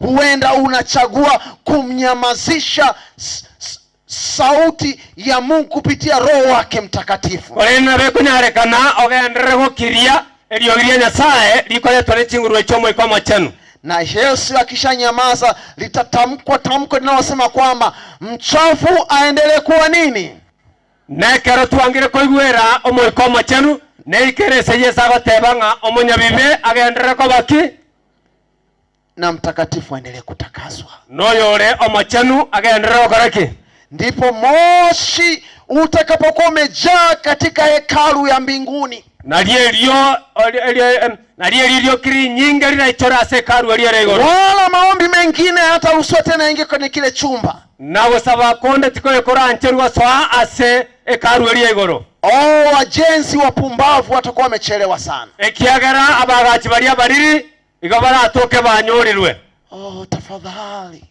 Huenda unachagua kumnyamazisha sauti ya Mungu kupitia Roho wake Mtakatifu. Korende nabo ekonyarekana ogenderere gokiria eriogi ria Nyasae rikoretwa ne chinguru chi'Omoika Omochenu. Na Yesu akishanyamaza litatamkwa tamko linalosema kwamba mchafu aendelee kuwa nini? Nekero twangire koigwera Omoika Omochenu, neikere ase Yeso agoteba ng'a omonyabibe agenderere koba ki? Na mtakatifu aendelee kutakaswa. Noyore omochenu agenderere gokora ki? Ndipo moshi utakapokuwa umejaa katika hekalu ya mbinguni. Nario erio nario erio rioki rinyinge riraichore ase hekalu eria ere igoro. Wala maombi mengine hayataruhusiwa tena ingie kwenye kile chumba. Na gosaba konde tikoyo korancherwa gosoa ase hekalu eria igoro. Oh, wajenzi wapumbavu watakuwa wamechelewa sana. Ekiagera abagachi baria abariri igo baratoke banyorirwe. Oh, tafadhali.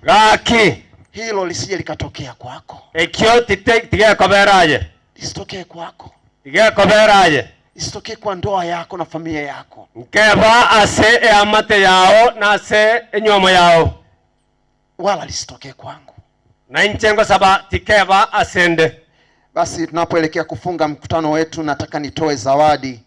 Gaki. Hilo lisije likatokea kwako. Ekio tigekobera aye. Lisitokee kwako. Tigekobera aye. Isitokee kwa ndoa yako na familia yako. Nkeba ase eamate yao na ase enyomo yao. Wala lisitokee kwangu. Na inche ngosaba tikeba asende. Basi tunapoelekea kufunga mkutano wetu, nataka nitoe zawadi.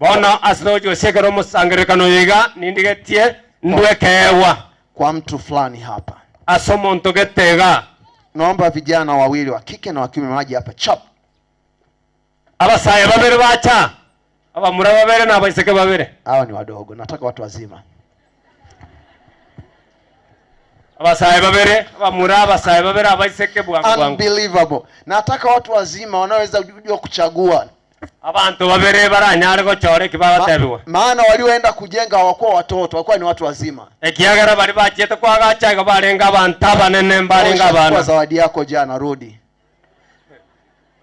Bono ase togochi omosangererekano oyo iga nindigetie ndwekeewa kwa mtu fulani hapa. Ase omonto gete iga. Naomba vijana wawili wa kike na wa kiume waje hapa chap. Abasae babere bacha, abamura babere na abaiseke babere. Hawa ni wadogo, nataka watu wazima. Abasae babere, abamura abasae babere abaiseke bwangu bwangu. Unbelievable. Nataka watu wazima wanaoweza kujua kuchagua. Abantu babere baranyare gochora eki bagotebiwa. Maana walioenda kujenga hawakuwa watoto, walikuwa ni watu wazima. Ekiagera bari bachiete kwagacha igo barenge abanto abanene mbarenge Chukua abana. zawadi yako jana, rudi.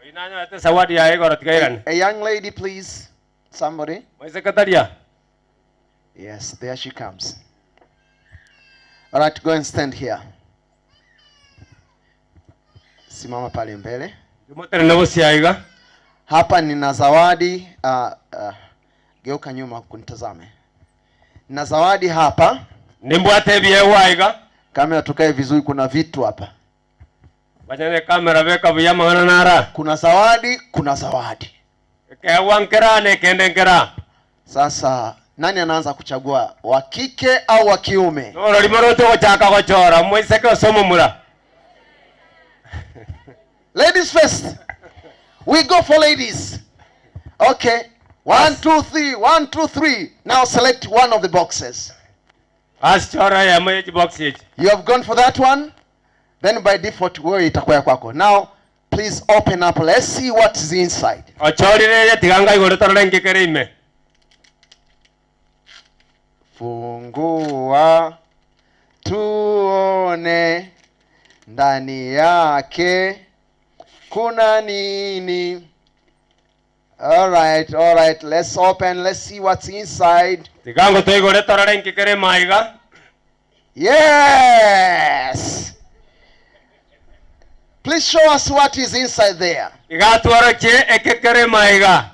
Oyi nanyorete zawadi yaye igoro tigairane. A young lady please. Somebody. Moiseke taria. Yes, there she comes. All right, go and stand here. Simama pale mbele. Moterene bosia iga. Hapa nina zawadi. Geuka nyuma kunitazame. Nina zawadi hapa. Nimbwate ebiewa iga. Kamera tukae vizuri, kuna vitu hapa. Banyane kamera beka buya mang'ana nara. Kuna zawadi, kuna zawadi. Ekewa nkera ne kende nkera. Sasa nani anaanza kuchagua, wa kike au wa kiume? Noro rimoro togochaka gochora moiseke ase omomura. Ladies first. We go for ladies. Okay. 1, 2, 3. 1, 2, 3. Now select one of the boxes. Asichora ya mwe box echi. You have gone for that one? Then by default wewe itakuwa ya kwako. Now please open up. Let's see what is inside. Ochorire ye tiganga igoro torore nkekere ime. Fungua tuone ndani yake kuna nini. All right, all right. Let's open. Let's see what's inside. Tigango toigore torore nkekere maiga. Yes. Please show us what is inside there. Igatworokie ekekere maiga.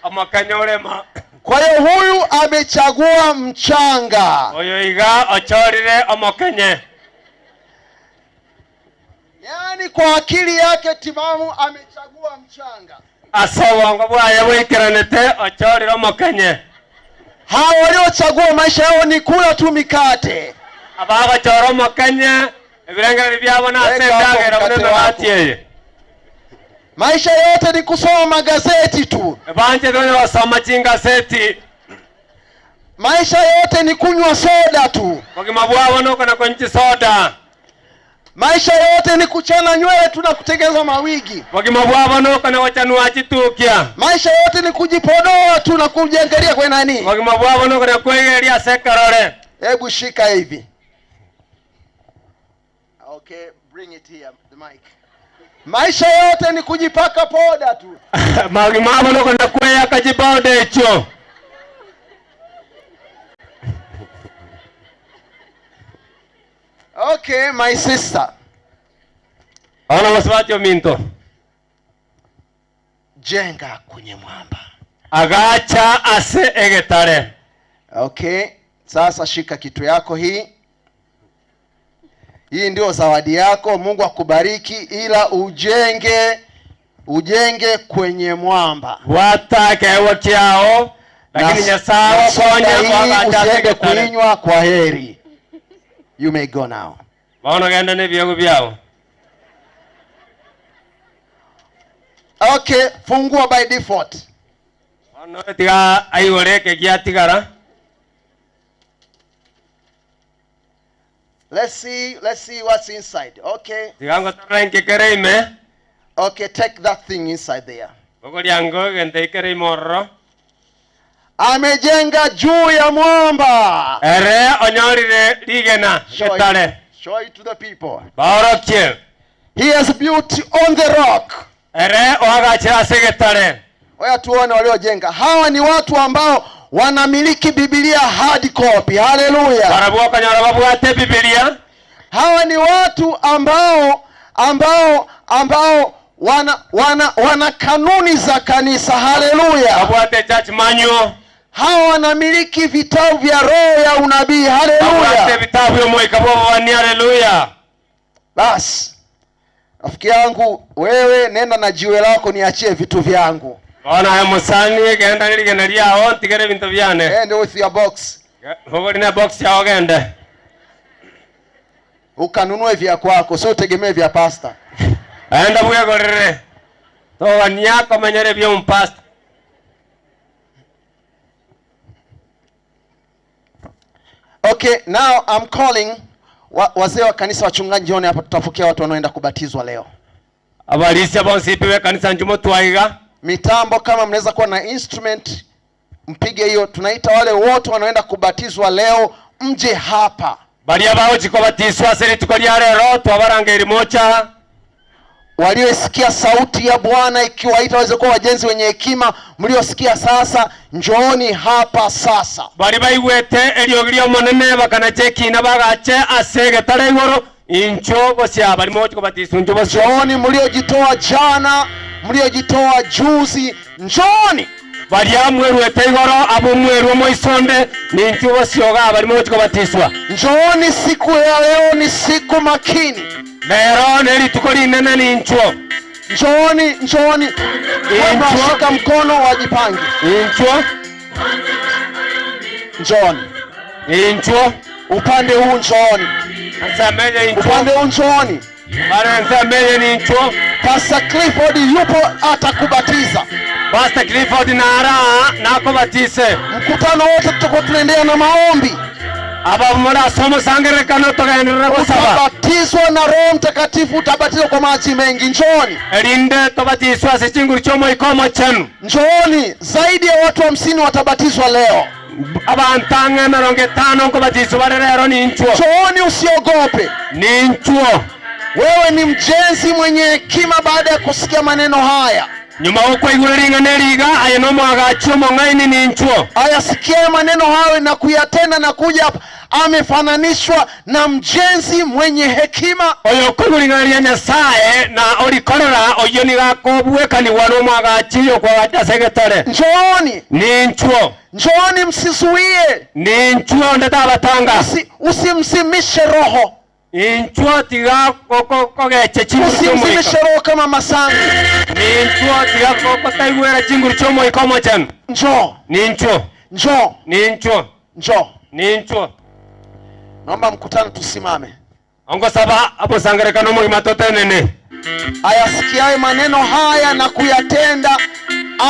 Omakanyore ma. Kwa hiyo huyu amechagua mchanga. Oyo iga ochorire omokenye. Yaani kwa akili yake timamu amechagua mchanga. Ase obongo bwaye bwikeranete ochorire omokenye. Hao waliochagua maisha yao ni kula tu mikate. Abagochora omokenye ebirengere byabo na ase Weka hapo endagera buna mkate emegati wako. eye. Maisha yote ni kusoma magazeti tu. Ebanje bene basoma chingaseti. Maisha yote ni kunywa soda tu. Bogima bwabo nuko na kunywa soda. Maisha yote ni kuchana nywele tu na kutengeneza mawigi. Bogima bwabo nuko na wachanua chitukia. Maisha yote ni kujipodoa tu na kujiangalia kwa nani. Bogima bwabo nuko na kuegeria sekarore. Hebu shika hivi. Okay, bring it here, the mic. Maisha yote ni kujipaka poda tu. Bogima bwabo nuko na kueyaka jipoda echo. Okay, my sister. Ona waswati ominto. Jenga kwenye mwamba. Agacha ase egetare. Okay, sasa shika kitu yako hii. Hii ndio zawadi yako. Mungu akubariki, ila ujenge kwenye mwamba. Watakewa kyao lakini Nyasaye Na soda okonye hii kwagacha ase usiende egetare. kuinywa. Kwa heri. You may go now. Bono genda na ebiogo biao. Okay, fungua by default. Bono tiga aigore eke giatigara. Let's see what's inside. Okay. Tiga ngotorora inke kere ime. Okay, take that thing inside there. Bogoria ngo gente ikere ime ororo. Amejenga juu ya mwamba. Ere onyorire rigena Show getare. it, show it to the people. Baorokie. He has built on the rock. Ere oagachire ase getare. Oya tuone waliojenga. Hawa ni watu ambao wanamiliki Biblia hard copy. Haleluya. Barabwo okonyora babwate Biblia. Hawa ni watu ambao wana kanuni za kanisa. Haleluya. Babwate church manual. Hawa wanamiliki vitabu vya roho ya unabii. Babwate Haleluya. vitabu vya omoika bwa obobani. Haleluya. Basi rafiki yangu, wewe nenda na jiwe lako, niachie vitu vyangu. Bono aye mosani genda rigena riao ntigere ebinto biane. Ende with your box, Ogori na box yao gende. ukanunue vya kwako, sio utegemee vya pasta. Enda bwegorere. Togania komenyere bia omupasta. Okay, now I'm calling wazee wa kanisa, wachungaji, jioni hapa tutapokea watu wanaoenda kubatizwa leo. Abarisia bonsi pi bekanisa njumo twaiga. Mitambo, kama mnaweza kuwa na instrument mpige hiyo. Tunaita wale wote wanaoenda kubatizwa leo mje hapa. Baria bagochi kobatiswa ase rituko ria rero twabarangeiri mocha. Waliosikia sauti ya Bwana ikiwaita waweze kuwa wajenzi wenye hekima, mliosikia sasa, njooni hapa sasa. Bari baigwete eriogi ria omonene bakanacha ekina bagache ase egetare igoro incho gosia bari mogochi kobatiswa incho bosio. Njooni mliojitoa jana, mliojitoa juzi, njooni. Baria mwerwete igoro abo mwerwe moisonde nincho bosioga bari mogochi kobatiswa. Njooni, siku ya leo ni siku makini. Rero ne rituko rinene nincho. Njooni, njooni. Washika mkono wajipange. Incho. Njooni. Incho. Upande huu njooni. Nsameye incho. Upande huu njooni. Bare nsameye nincho. Pastor Clifford yupo atakubatiza. Pastor Clifford nara nakobatise. Mkutano wote tutakuwa tunaendelea na maombi. Aba mura somo sangerekano togenderera gosaba. Utabatizwa na Roho Mtakatifu, utabatizwa kwa maji mengi. Njooni. Erinde tobatiswa ase chinguru chomoiko omochenu. Njooni, zaidi ya watu 50 watabatizwa leo. Abantang'e emerongo etano nkobatiswa bare rero ninchuo. Njooni, usiogope. Ninchuo. Wewe ni mjenzi mwenye hekima baada ya kusikia maneno haya. Nyuma gokwaigure ring'ana eriga aye nomwagachi omong'aini ninchuo. Ayasikia maneno hayo na kuyatenda na kuja hapa, amefananishwa na mjenzi mwenye hekima. Oyo okoigwa ring'ana ria Nyasaye na orikorera oyo nigakobwekaniwa nomwagachi okwagacha ase egetare. Njooni, Ninchuo. njooni, msizuie. Ninchuo ndetabatanga. Usimzimishe roho. Inchuo tiga kogeche chinguru Usimzimishe chomoiko. roho kama masangi. Ninchuo tiga kotaigwera chinguru chomoiko omochenu. Njoo, Ninchuo. njoo, Ninchuo. njoo. Ninchuo. Naomba mkutano tusimame. Ongosaba abosangerekano omogima totenene. Ayasikiaye maneno haya na kuyatenda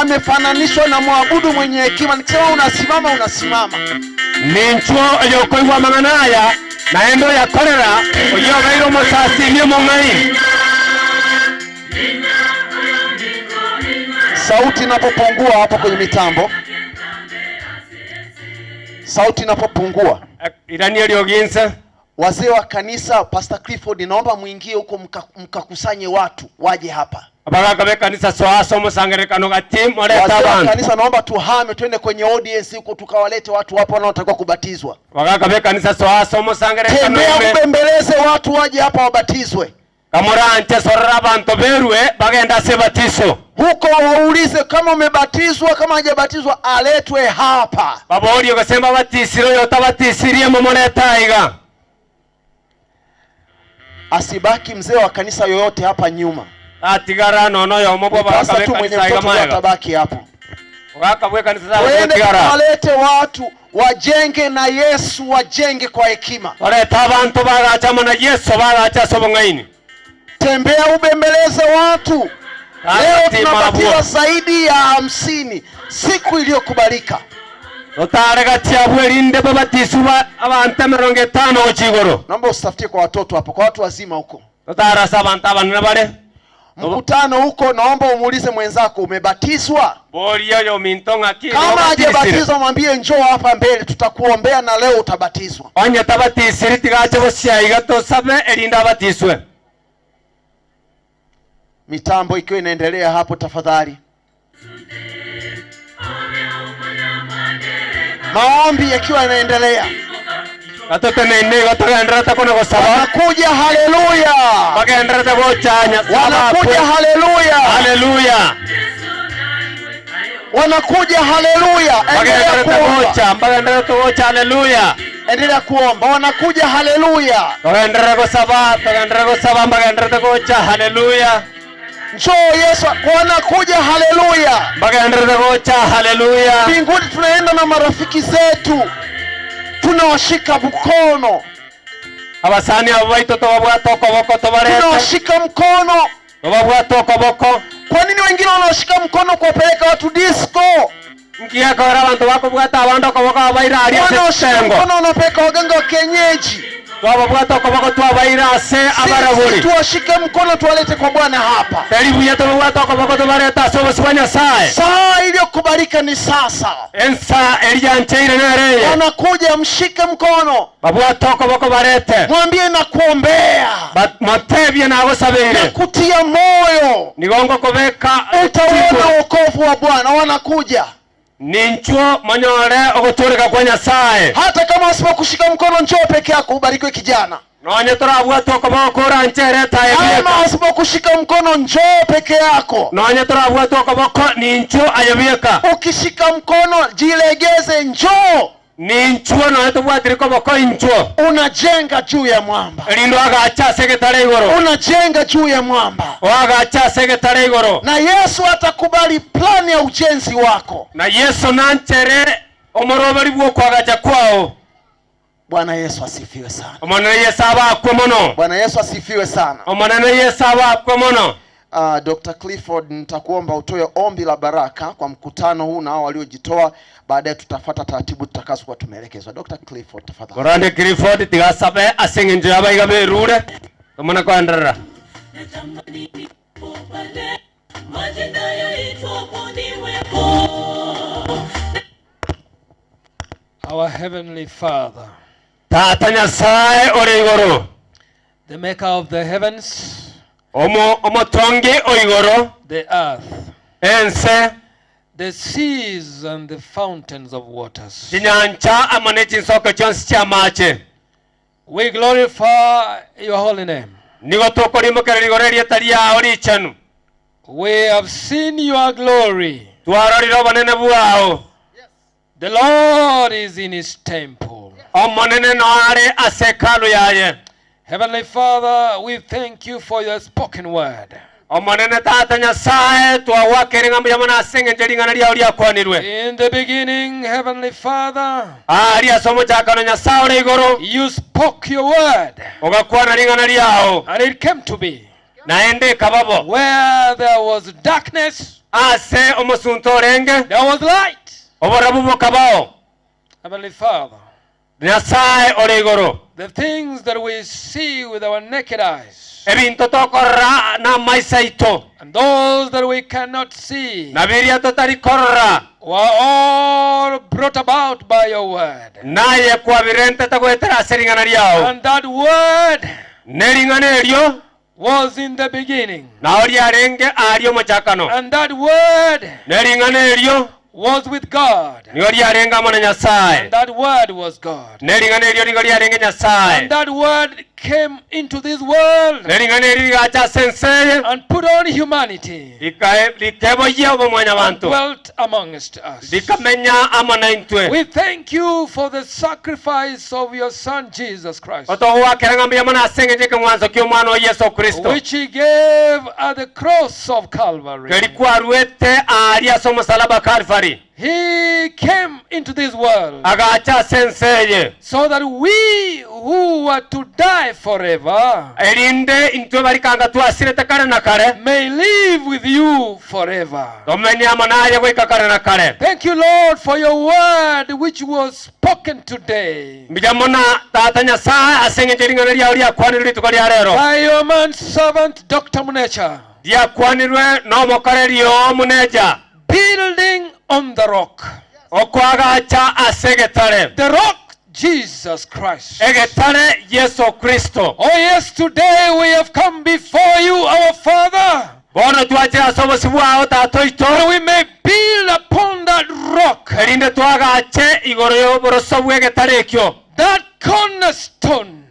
amefananishwa na mwabudu mwenye hekima. Nikisema unasimama, unasimama. Ninchuo oyo okoigwa amang'ana aya naende oyakorera oyo obeire omosasimi omong'aini. Sauti inapopungua hapo kwenye mitambo, sauti inapopungua, Irani erioginse. wazee wa kanisa, Pastor Clifford, naomba muingie huko mkakusanye watu waje hapa. Abagaka bekanisa soasa omosangerekano gati moreta Wazee wa abantu. kanisa, naomba tuhame twende kwenye audience huko tukawalete watu wapo wanaotakiwa kubatizwa. Abagaka bekanisa soasa omosangerekano Tembea ime. ubembeleze watu waje hapa wabatizwe. Kamorante sorora abantu berwe bagenda ase batiso. Huko waulize kama umebatizwa, kama hajabatizwa aletwe hapa. Baborie gose batisire oyo otabatisirie momoreta iga. Asibaki mzee wa kanisa yoyote hapa nyuma. Atigara nono yomo bwa Sasa baraka tu mwenye kanisa iga mtoto ndio maega. atabaki hapo. Ogaka bwe kanisa Twende gotigara. tukawalete watu wajenge na Yesu, wajenge kwa hekima. Oreta abantu bagacha mana Yesu bagacha ase obong'aini. Tembea ubembeleze watu. Leo Ati tunabatiza mabua. zaidi ya 50 siku iliyokubalika. Otare gatia bwerinde babatisu abantu 50 gochigoro. Naomba usitafutie kwa watoto hapo, kwa watu wazima huko. Otara ase abantu abanene bare. Mkutano huko, naomba umuulize mwenzako, umebatizwa? Boria oyo minto ng'aki Kama obatisire. hajabatizwa mwambie njoo hapa mbele, tutakuombea na leo utabatizwa. Onye tabatisire tigache gosia iga tosabe erinde abatiswe. Mitambo ikiwa inaendelea hapo, tafadhali. Maombi yakiwa yanaendelea. Gatote neine igo togenderete kona gosaba. Wanakuja, haleluya! Bagenderete gochanya Wanakuja, haleluya! Haleluya. Wanakuja, haleluya! Endelea Bagenderete kuomba, gocha, bagenderete gocha, haleluya. endelea kuomba. Wanakuja, haleluya! Togenderere gosaba, togenderere gosaba, bagenderete gocha, haleluya. Njoo Yesu, wanakuja, haleluya! Bagenderete gocha, haleluya. Mbinguni tunaenda na marafiki zetu, tunawashika mkono, Abasani abo baito tobabwata okoboko tobarete. tunawashika mkono. Tobabwata okoboko. Kwa nini wengine wanawashika mkono kuwapeleka watu disco? Nkiekora abantu bakobwata abande okoboko abaira aria ase Wanaoshika etengo. mkono wanapeleka waganga wa kienyeji. Twababwata okoboko twabaira ase Sisi abaraburi. tuwashike mkono tuwalete kwa Bwana hapa. Teri buya tobabwata okoboko tobareta ase obosi bwa Nyasaye. Saa iliyokubalika ni sasa. Ensa eriancheire nereye. Wanakuja, mshike mkono, Babwata okoboko barete. mwambie nakuombea, Motebie nagosabeire. nakutia moyo, Nigongo kobeka utaona wokovu wa Bwana. Wanakuja ninchuo monyore ogotureka kwa Nyasaye. hata kama wasipokushika mkono, njoo peke yako, ubarikiwe kijana. Nonye torabwata okoboko oranchereta Kama ebieka. wasipokushika mkono, njoo peke yako. Nonye torabwata okoboko ninchuo ayebieka. Ukishika mkono, jilegeze, njoo. Ninchuo nonye tobwatire koboko inchuo. Unajenga juu ya mwamba, Erindo agacha ase egetare igoro. unajenga juu ya mwamba, Oagacha ase egetare igoro. na Yesu atakubali plani ya ujenzi wako. Na Yesu nanchere omoroberi bw'okwagacha kwao. Bwana Yesu asifiwe sana. Omonene Yesu abakwe mono. Bwana Yesu asifiwe sana. Omonene Yesu abakwe mono. Dr. Clifford, nitakuomba utoe ombi la baraka kwa mkutano huu na hao waliojitoa. Baadaye tutafuata taratibu tutakazokuwa tumeelekezwa. Dr. Clifford, tafadhali. Morande Clifford tigasabe ase eng'encho yabaiga berure tomone koenderera. Natamani nipo pale, majina yaitwapo niwepo. Our Heavenly Father, Tata Nyasaye ore igoro. the maker of the heavens, Omo omotongi o igoro. the earth, Ense the seas and the fountains of waters. chinyancha amo ne chinsoko chionsi chiamache. We glorify your holy name. Nigo tokorimokera rigoro erieta riao richenu. We have seen your glory. Twarorire obonene bwao. The Lord is in his temple. Omonene noare ase hekalu yaye. Heavenly Father, we thank you for your spoken word. Omonene tata Nyasaye twagwakere ng'a mbuya mono ase eng'encho ring'ana riao riakwanirwe. In the beginning, Heavenly Father, Aria ase omochakano Nyasaye ore igoro. you spoke your word Ogakwana ring'ana riao. and it came to be. Naende kababo. Where there was darkness, Ase omosunto orenge. there was light. Oborabu bokabao. Heavenly Father, Nyasaye ore igoro. the things that we see with our naked eyes Ebinto tokorora na maiso aito. and those that we cannot see Na biria totarikorora. were all brought about by your word. Naye kwabirente tagwetera ase ring'ana riao. And that word Ne ring'ana erio was in the beginning. nao riarenge aria omochakano. And that word Ne ring'ana erio was with God. nigo riarenge amo na Nyasaye. And that word was God. Ne ring'ana erio nigo riarenge Nyasaye. And that word came into this world Nering'ana eri rigacha ase enseye and put on humanity, rikeboyia obomwanya and bantu dwelt amongst us. rikamenya amo na intwe. We thank you for the sacrifice of your Son Jesus Christ, Otogwakera ng'a mbuya mono ase eng'encho ekeng'wanso kia omwana wa Yesu Kristo which he gave at the cross of Calvary. keri kwarwete aria ase omosalaba Calvary. He came into this world Agacha ase enseye so that we who were to die forever erinde intwe barikanga twasirete kare na kare may live with you forever. tomenye amo naye goika kare na kare. Thank you, Lord, for your word which was spoken today Mbuya mono tata Nyasaye ase eng'encho ring'ana riao riakwanirwe rituko ria rero by your man servant Dr. Munecha, riakwanirwe na omokoreri oo Muneja building on the rock, okwagacha ase egetare the rock Jesus Christ. egetare Yesu Kristo. Oh, yes, today we have come before you, our Father, Bono twachire ase obosi bwao tata oito that we may build upon that rock, erinde twagache igoro ya oboroso bwa egetare ekio that cornerstone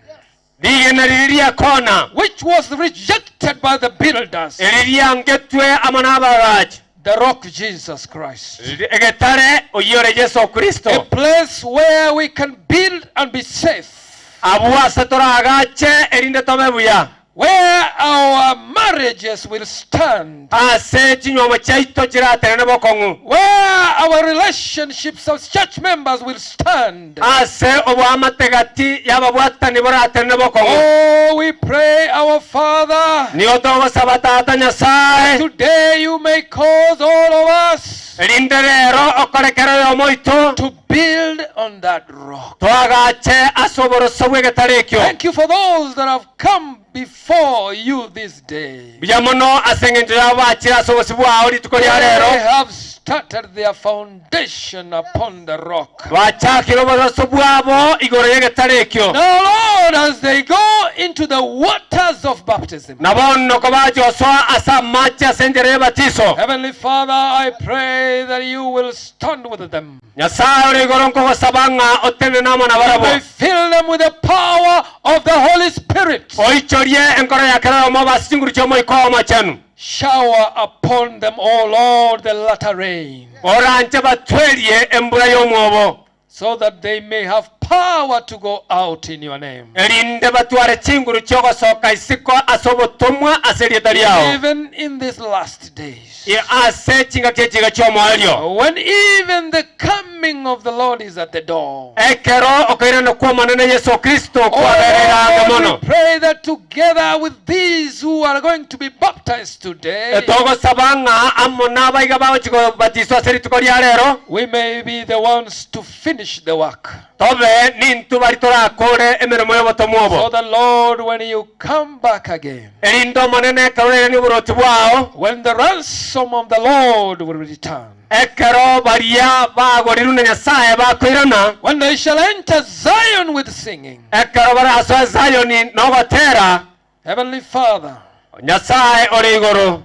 rigena riri riakona which was rejected by the builders, eri riangetwe amo na abagachi the rock Jesus Christ. egetare oyore Yesu A Kristo place where we can build and be safe, abwo ase toragache erinde tobe buya where our marriages will stand, ase chinywomo chiaito chiraterene bokong'u where our relationships as church members will stand. ase obwamategati yababwatani boraterene bokong'u. Oh, we pray, our Father, Nigo togosaba tata Nyasaye today you may cause all of us erinde rero okorekera oyomo oito to build on that rock. twagache ase oboroso bwa egetare ekio. Thank you for those that have come before you this day. Mbuya mono ase eng'encho yabo bachire ase obosi bwao rituko ria They rero have started their foundation upon the rock. bachakire oboroso bwabo igoro ya egetare ekio. Now, Lord, as they go into the waters of baptism, Na bono kobachosoa ase amache ase enchera ya ebatiso Heavenly Father, I pray that you will stand with them. Nyasaye ore igoro nkogosaba ng'a otene namo na You barabo may fill them with the power of the Holy Spirit. oichorie enkoro yakere oyomo base chinguru chia omoika omachenu. Shower upon them, O Lord, the latter rain, Oranche batwerie embura y'omwobo so that they may have power to go out in your name. erinde batware chinguru chiogosoka isiko ase obotomwa ase erieta riao Even in these last days, ase chingaki echiga chiomoerio when even the coming of the Lord is at the door. ekero okoirana kwa omonene Yesu Kristo Oh, kwabererange Lord, mono. we pray that together with these who are going to be baptized today, Etogosaba ng'a amo n'abaiga bagochigobatiswa ase rituko ria rero we may be the ones to finish the work. tobe nintu bari torakore emeremo y'obotomwa So obo the Lord, when you come back again, erinde omonene ekero orerani oboroti bwao when the ransom of the Lord will return, ekero baria bagorirwe na Nyasaye bakoirana when they shall enter Zion with singing, ekero barasoa Zayoni nogotera Heavenly Father, Nyasaye ore igoro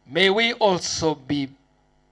may we also be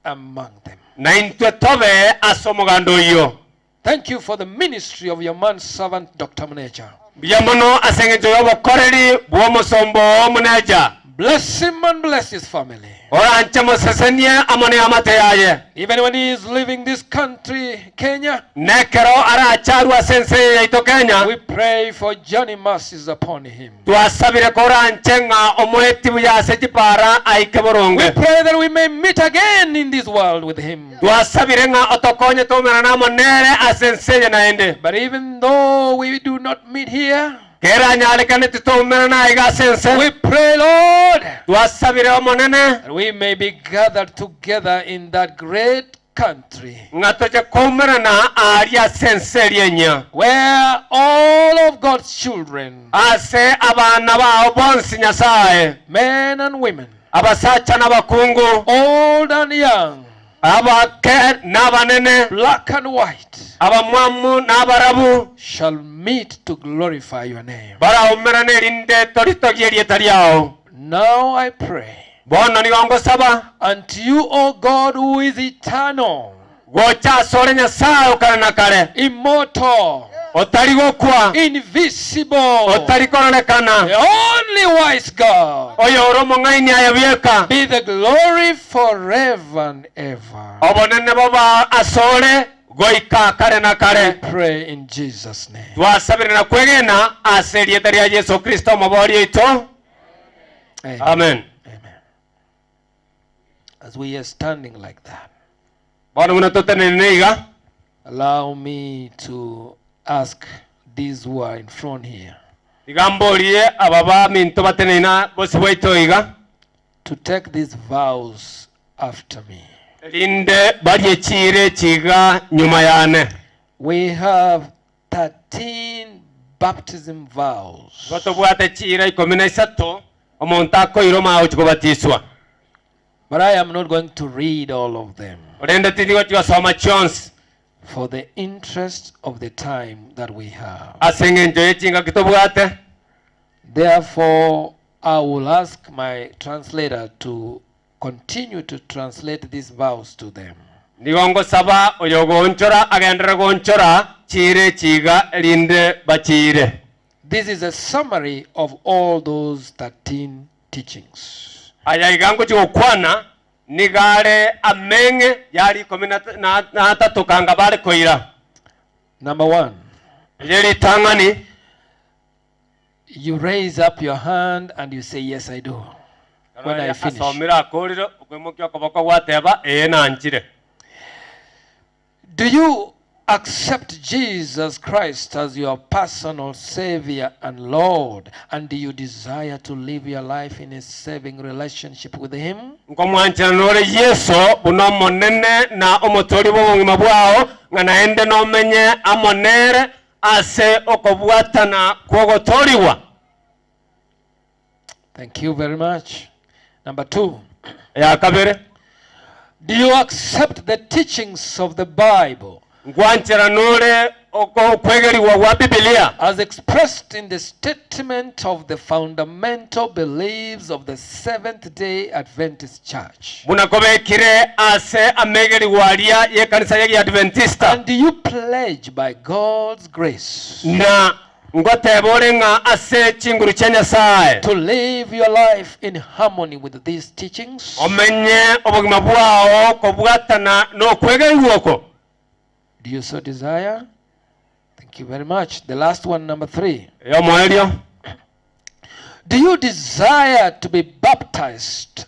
among them. na intwe tobe ase omoganda oyo. Thank you for the ministry of your man servant, Dr. Manager. Mbuya mono ase eng'encho y'obokoreri bwa omosombo omuneja. Bless him and bless his family. Oranche mosesenie amo na amate yaye Even when he is leaving this country, Kenya, nekero aracharwa ase ense yaito Kenya we pray for journey mercies upon him. twasabire koranche ng'a omoeti buya ase chipara aike We boronge pray that we may meet again in this world with him. twasabire ng'a otokonye toumerana amo nere ase ense eye naende But even though we do not meet here, keranyarikane titoumerana aiga ase ense we pray, Lord, twasabire omonene that we may be gathered together in that great country ng'a toche koumerana aria ase ense eria enya where all of God's children, ase abana bao bonsi Nyasaye men and women, abasacha n'abakungu old and young, abake n'abanene black and white, abamwamu n'abarabu shall meet to glorify your name. baraumerana erinde toritogia erieta riao. Now I pray Bono nigo ngosaba unto you, O God, who is eternal, gocha asore Nyasaye okare na kare immortal, Otari gokwa. Invisible, Otari koronekana. the only wise God, Oyo oromo ng'aini aya bieka. be the glory forever and ever. Obonene boba asore goika kare na We kare. pray in Jesus' name. Twasabire na kwegena ase erieta ria Yesu Kristo omobori oito. Amen. Amen. Amen. As we are standing like that, Bono buna totenene iga. allow me to ask these who are in front here Iga mborie aba baminto batenena bose bwaito iga. to take these vows after me. Rinde barie chire chiga nyuma yane. We have 13 baptism vows. Gotobwate chira 13 omonto akoirwo magochi kobatiswa. But I am not going to read all of them Orende tindi gochi chionsi for the interest of the time that we have. ase eng'encho ya chingaki tobwate. Therefore, I will ask my translator to continue to translate these vows to them. Nigo ngosaba oyo gonchora agendere gonchora chire chiga rinde bachire. This is a summary of all those 13 teachings. Aya iga ngochi gokwana nigare ameng'e yari 13 kanga bare koira. Number 1, Eye ritang'ani you raise up your hand and you say, "Yes, I do." When I finish. asomire akorire okoimokia okoboko gwateba ee nanchire. Do you accept Jesus Christ as your personal Savior and Lord? And do you desire to live your life in a saving relationship with Him? Nkomwanchera nore Yesu buno omonene na omotori bwa obogima bwao ng'a naende nomenye amonere ase okobwatana kwogotoriwa. Thank you very much. Number 2, Ya kabere, do you accept the teachings of the Bible nkwanchera nore okwegeriwa gwa Biblia as expressed in the statement of the fundamental beliefs of the Seventh-day Adventist Church? buna kobekire ase amegeriwa aria ye kanisa ya Adventista And do you pledge by God's grace na ngoteba ore ng'a ase chinguru chia Nyasaye to live your life in harmony with these teachings? omenye obogima bwao kobwatana nokwegeriwa oko. Do you so desire? Thank you very much. The last one, number 3. Eyo Do you desire to be baptized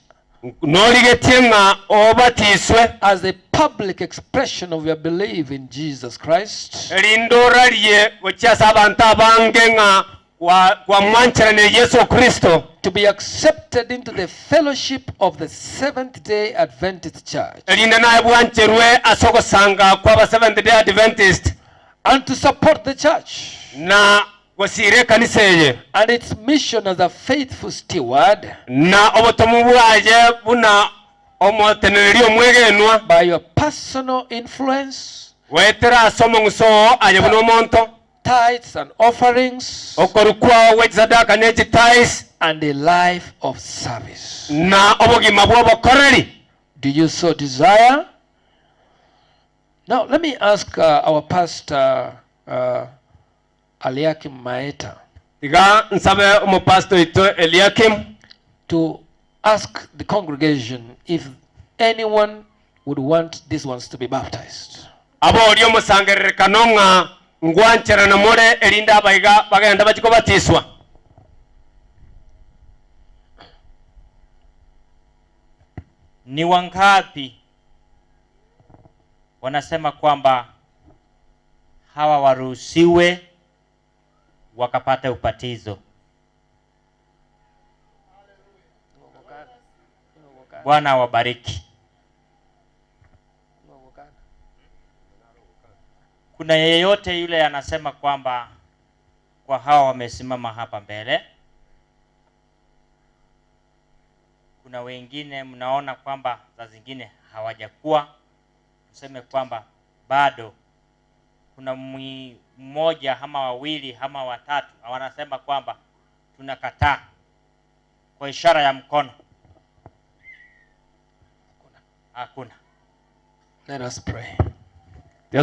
norigetie ng'a obatiswe as a public expression of your belief in Jesus Christ? erinde orarie gochia ase abanto abange ng'a kwamwancherania Yesu Kristo To be accepted into the fellowship of the Seventh-day Adventist Church erinde naye bwancherwe ase ogosanga kwa aba Seventh-day Adventist and to support the church na gosire ekanisa eye and its mission as a faithful steward na obotomu bwaye buna omotenereri omwegenwa by your personal influence, gwetera ase omong'uso oo aye buna omonto tithes and offerings, okorukwa gwe chisadaka ne chitais and a life of service. na obogima bwa obokoreri. Do you so desire? Now, let me ask our pastor, Eliakim Maeta, Iga nsabe omopastor oito Eliakim to ask the congregation if anyone would want these ones to be baptized. Abo ori omosangererekano ng'a ngwancherana more erinde abaiga bagenda bachikobatiswa. Ni wangapi wanasema kwamba hawa waruhusiwe wakapata ubatizo? Bwana awabariki. Kuna yeyote yule anasema kwamba kwa hawa wamesimama hapa mbele? Kuna wengine mnaona kwamba za zingine hawajakuwa, tuseme kwamba bado kuna mmoja ama wawili ama watatu wanasema kwamba tunakataa kwa ishara ya mkono. Hakuna. Let us pray.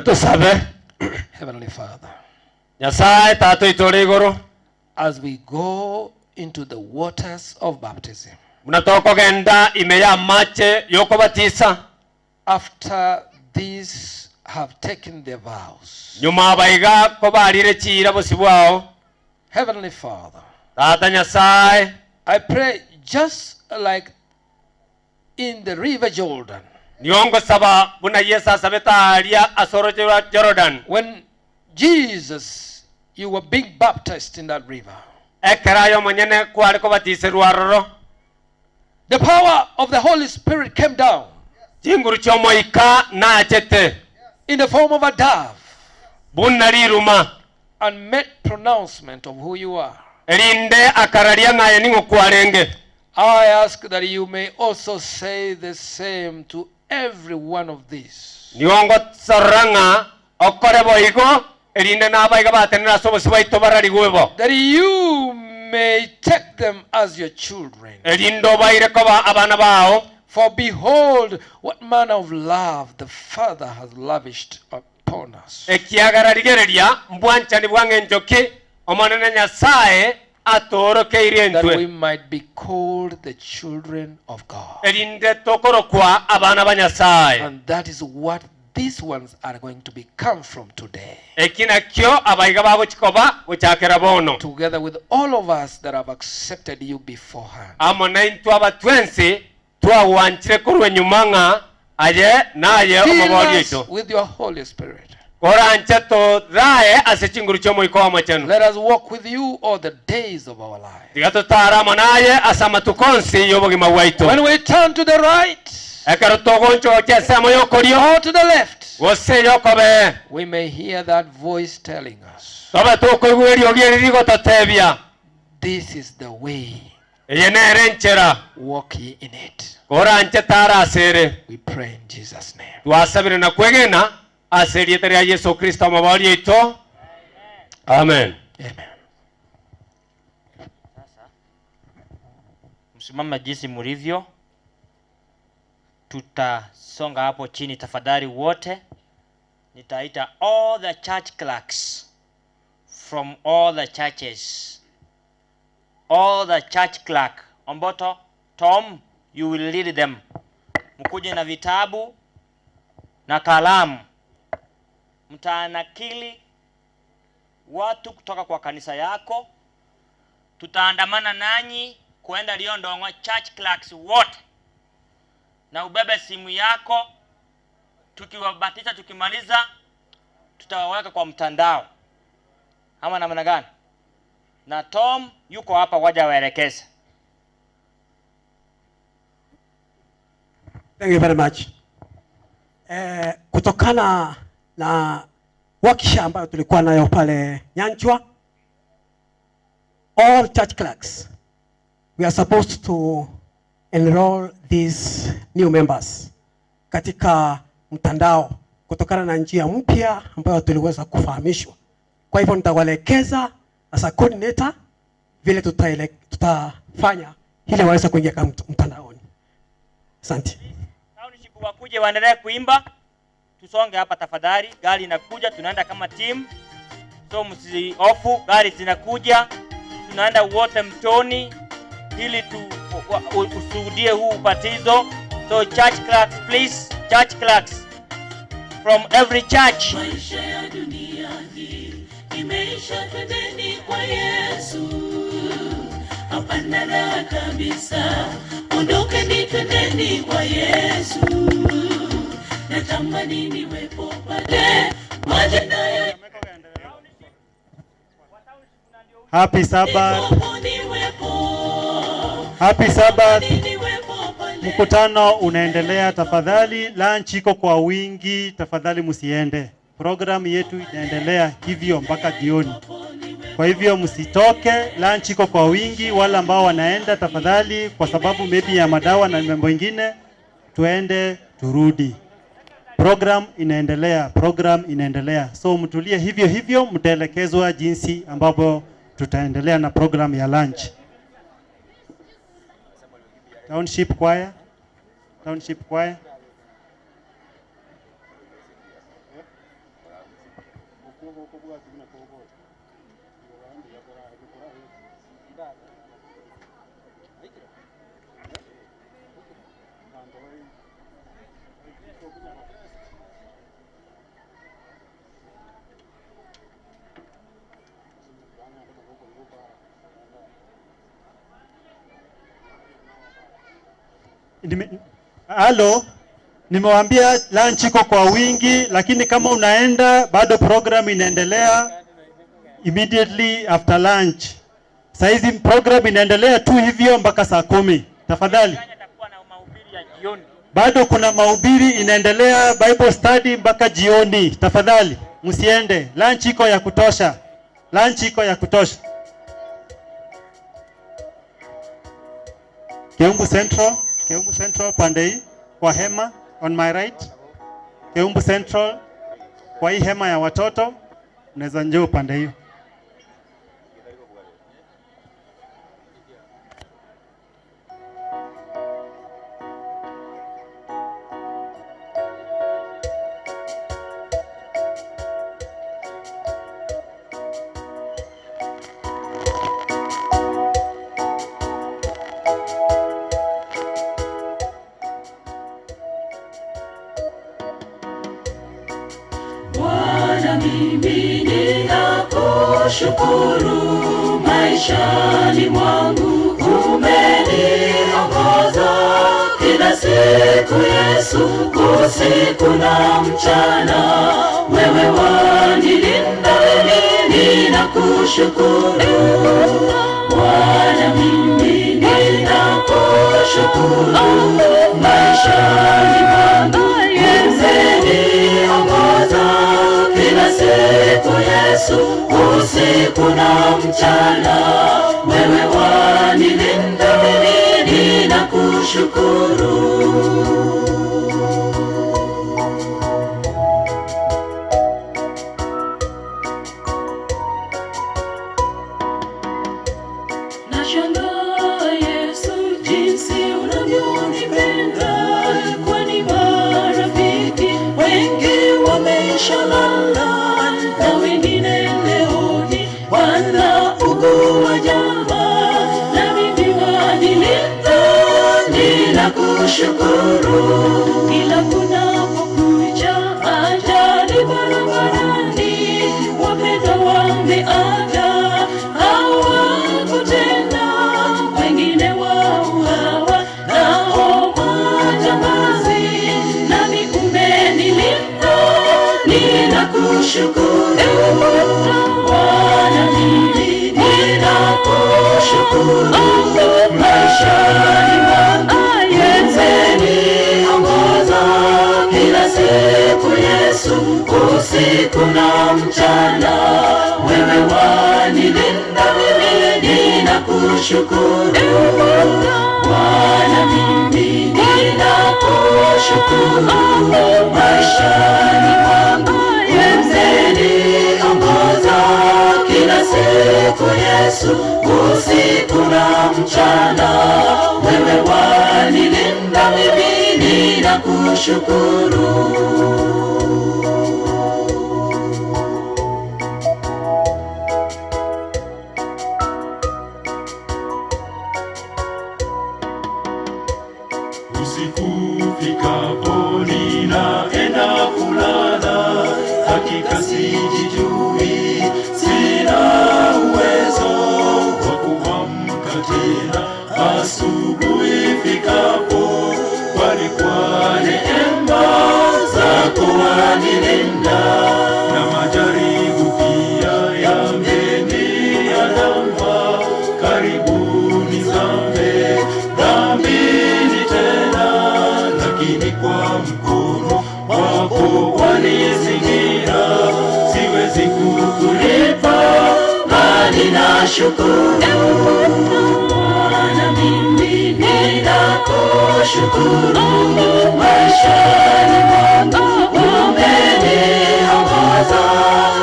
Tusabe. Heavenly Father, Nyasaye tata itore igoro. As we go into the waters of baptism, Munatokogenda ime ya mache yokobatisa. After these have taken their vows, Nyuma baiga kobarire chira bosibwao. Heavenly Father, Tata Nyasaye, I pray just like in the river Jordan, niongo saba buna Yesu asabetaria asoroche wa Jordan. When Jesus, you were being baptized in that river, Ekerayo monyene kwari kobatiserwa roro. The power of the Holy Spirit came down Chinguru chomoika nachete in the form of a dove buna riruma and made pronouncement of who you are. Erinde akararia ng'aye ning'o kwarenge. I ask that you may also say the same to every one of these. Niongo soranga okore boigo erinde nabaiga batenera ase obosi bwaito bararigwebo. That you may take them as your children. Erinde obaire koba abana bao. For behold, what manner of love the Father has lavished upon us. Ekiagara rigereria mbwanchani bwang'enchoki omonene Nyasaye atorokeire That we entwe. might be called the children of God. Erinde tokorokwa abana ba Nyasaye. And that is what these ones are going to become from today. Eki nakio abaiga bagochikoba gochakera bono. Together with all of us that have accepted you beforehand. Amo naintwe abatwensi twagwanchire korwa nyuma ng'a aye naye Fill omobori us oito. with your Holy Spirit. Koranche torae ase chinguru chiomoiko omochenu. Let us walk with you all the days of our life. Tiga totara amo naye ase amatuko onsi y'obogima bwaito. When we turn to the right Ekero togonchocha ensemo y'okorio or to the left, gose yokobe we may hear that voice telling us, tobe tokoigwa eriogi eri rigototebia, this is the way, eye nere enchera, walk ye in it. koranche tara asere. We pray in Jesus' name. Twasabire na kwegena ase erieta ria Yesu Kristo omobori oito. Amen. Amen. Msimame jinsi mlivyo. Tutasonga hapo chini tafadhali wote. Nitaita all the church clerks from all the churches. All the church clerk. Omboto, Tom, you will lead them. Mkuje na vitabu na kalamu. Mtaanakili watu kutoka kwa kanisa yako. Tutaandamana nanyi kuenda Liondong'o, church clerks wote. Na ubebe simu yako. Tukiwabatiza, tukimaliza tutawaweka kwa mtandao. Ama namna gani? Na Tom yuko hapa waje waelekeze. Thank you very much. Kutokana na workshop ambayo tulikuwa nayo pale Nyanchwa, all church clerks, we are supposed to enroll these new members katika mtandao kutokana na njia mpya ambayo tuliweza kufahamishwa. Kwa hivyo nitawaelekeza as a coordinator vile tutafanya ili waweze kuingia kama mtandaoni. Asante. Township wakuje waendelee kuimba. Tusonge hapa tafadhali, gari inakuja, tunaenda kama team. So msihofu, gari zinakuja. Tunaenda wote mtoni ili ushuhudie huu ubatizo. So church clerks, please, church clerks from every church. Maisha ya dunia hii imeisha, twendeni kwa Yesu. Hapana raha kabisa, ondokeni twendeni kwa Yesu. Natamani niwepo pale majina ya Happy Sabbath. Niwepo. Happy Sabbath. Niwepo pale. Mkutano unaendelea, tafadhali. Lunch iko kwa wingi, tafadhali msiende. Program yetu inaendelea hivyo mpaka jioni. Kwa hivyo msitoke, lunch iko kwa wingi. Wale ambao wanaenda tafadhali, kwa sababu maybe ya madawa na mambo mengine, tuende turudi. Program inaendelea, program inaendelea. So mtulie hivyo hivyo, mtaelekezwa jinsi ambapo tutaendelea na program ya lunch. Township Choir, Township Choir. Halo, nimewaambia lunch iko kwa wingi, lakini kama unaenda bado program inaendelea immediately after lunch. Saizi program inaendelea tu hivyo mpaka saa 10. Tafadhali. Bado kuna mahubiri inaendelea, Bible study mpaka jioni. Tafadhali msiende. Lunch iko ya kutosha. Lunch iko ya kutosha. Keumbu Central, Keumbu Central pande hii kwa hema on my right. Keumbu Central kwa hii hema ya watoto, unaweza njoo pande hiyo. Bwana, mimi ninakushukuru, maishani mwangu umeniongoza kila siku Yesu, usiku na mchana, wewe wanilinda, mimi ninakushukuru. Bwana, mimi ninakushukuru, maishani mwangu umeniongoza kila siku Yesu, usiku na mchana, wewe wanilinda, mimi ninakushukuru. Nashangaa Yesu jinsi unavyonipenda, kwani marafiki wengi wameshalala na wengine leo hii wanaugua jamaa, na mimi wanilinda, ninakushukuru. Kila kunapokucha ajali barabarani, wapendwa wameaga hawako tena, wengine wauawa nao majambazi, nami umenilinda, ninakushukuru. Bwana, mimi ninakushukuru, maishani mwangu umeniongoza kila siku Yesu, usiku na mchana, wewe wanilinda, mimi ninakushukuru. Bwana, mimi ninakushukuru, maishani mwangu umeniongoza kila siku Yesu, usiku na mchana, wewe wanilinda, mimi ninakushukuru. Usiku fikapo ninaenda kulala, hakika sijijui, sina uwezo wa kuamka tena asubuhi fikapo, bali kwa neema zako wanilinda, na majaribu pia yameniandama, karibu nizame dhambini tena, lakini kwa mkono wako wanizingira, siwezi kukulipa bali nashukuru. Bwana, mimi ninakushukuru, maishani mwangu umeniongoza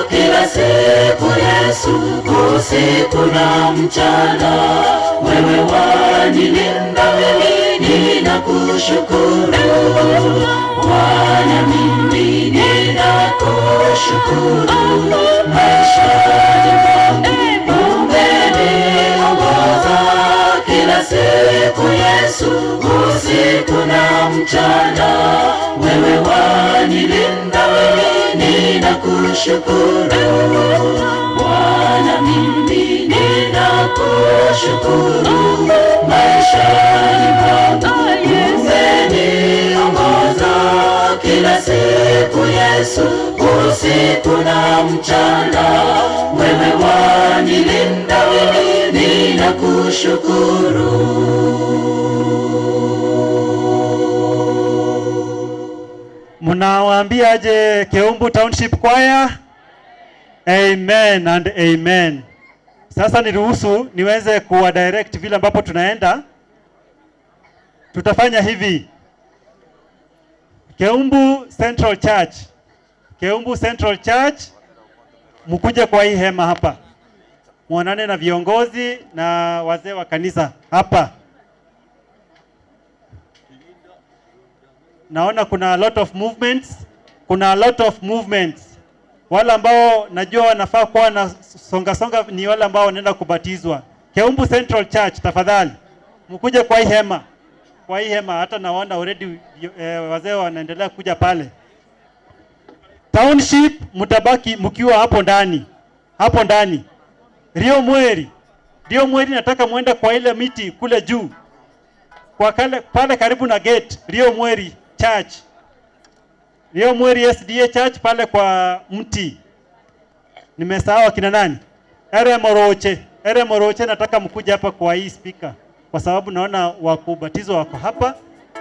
kila siku Yesu, usiku na mchana, wewe wanilinda, mimi ninakushukuru. Bwana, mimi ninakushukuru, Yesu, usiku na mchana, wewe wanilinda, ninakushukuru Bwana, mimi ninakushukuru. Maishani mwangu umeniongoza kila siku Yesu, usiku na mchana, wewe wanilinda, ninakushukuru. Mnawaambiaje Keumbu Township Choir? Amen and amen. Sasa niruhusu niweze kuwa direct vile ambapo tunaenda. Tutafanya hivi. Keumbu Central Church. Keumbu Central Church, mkuje kwa hii hema hapa. Muonane na viongozi na wazee wa kanisa hapa. Naona kuna a lot of movements, kuna a lot of movements. Wale ambao najua wanafaa kuwa na songa songa ni wale ambao wanaenda kubatizwa. Keumbu Central Church, tafadhali mkuje kwa hii hema. Kwa hii hema hata naona already wazee wanaendelea kuja pale. Township mtabaki mkiwa hapo ndani. Hapo ndani. Rio Mweri. Rio Mweri nataka muende kwa ile miti kule juu. Kwa kale, pale karibu na gate, Rio Mweri Church. Rio Mweri SDA Church pale kwa mti. Nimesahau akina nani? Ere Moroche. Ere Moroche nataka mkuje hapa kwa hii speaker. Kwa sababu naona wakubatizwa wako hapa.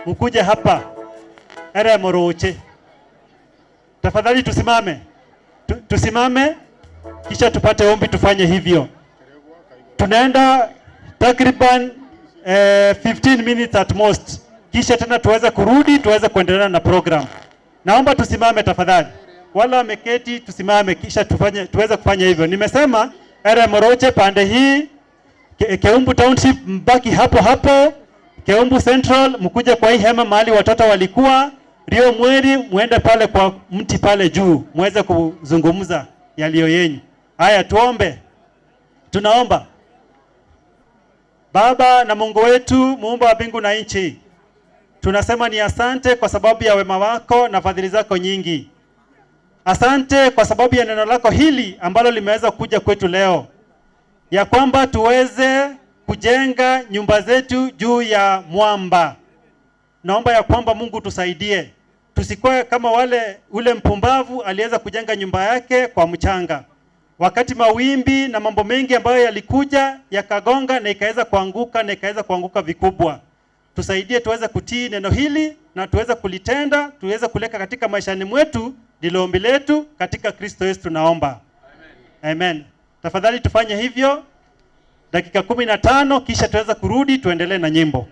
Mkuje hapa. Ere Moroche. Tafadhali tusimame. Tusimame kisha tupate ombi, tufanye hivyo. Tunaenda takriban 15 minutes at most. Kisha tena tuweze kurudi, tuweze kuendelea na program. Naomba tusimame tafadhali. Wala wameketi tusimame kisha tuweze kufanya hivyo. Nimesema Ere Moroche pande hii, Keumbu Township mbaki hapo hapo, Keumbu Central mkuje kwa hii hema mahali watoto walikuwa, Rio Mweri muende pale kwa mti pale juu, muweze kuzungumza yaliyo yenyu. Haya, tuombe. Tunaomba. Baba na Mungu wetu, muumba wa mbingu na nchi, tunasema ni asante kwa sababu ya wema wako na fadhili zako nyingi. Asante kwa sababu ya neno lako hili ambalo limeweza kuja kwetu leo, ya kwamba tuweze kujenga nyumba zetu juu ya mwamba. Naomba ya kwamba Mungu tusaidie, tusikuwe kama wale ule mpumbavu aliweza kujenga nyumba yake kwa mchanga. Wakati mawimbi na mambo mengi ambayo yalikuja yakagonga na ikaweza kuanguka, na ikaweza kuanguka vikubwa. Tusaidie tuweze kutii neno hili na tuweze kulitenda, tuweze kuleka katika maishani mwetu. Ndilo ombi letu katika Kristo Yesu tunaomba. Amen. Amen. Tafadhali tufanye hivyo dakika 15 kisha tuweze kurudi tuendelee na nyimbo.